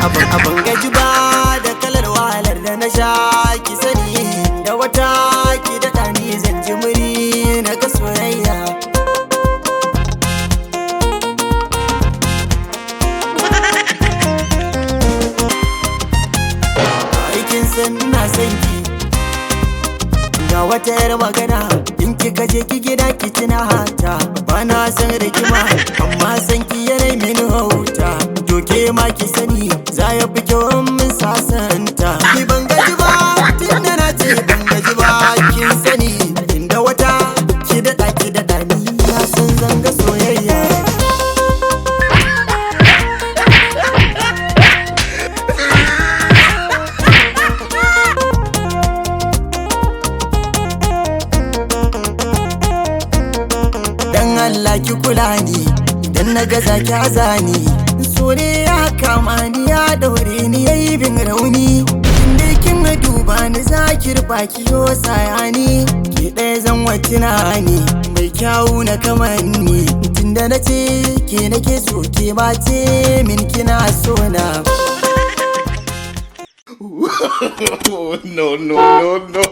Abin abin gaji ba da kalar wahalar da na sha, ki sani da wata ki daɗa ni zan ji muri na ga soyayya. Aikin san ina son ki. Ga wata yar magana, in kika je ki gida ki tuna hata. Ba na san rigima, amma san ki yana mini hauta. Doke ma ki sani za ya fi kyau in mun sasanta. Ni ban gaji ba tun da na ce ban gaji ba, kin sani inda wata ki daɗa ki daɗa ni na san zanga soyayya. Dan Allah ki kula ni idan na gaza ki azani. So ne ya kama ni ya daure ni yayi bin rauni. Inda kin duba ni za ki rufa ki yo sayani. Ki ɗaya zan wacina ni mai kyawu na kamanni. Tunda na ce ke nake so, ke ba ce min kina so na. No, no, no, no.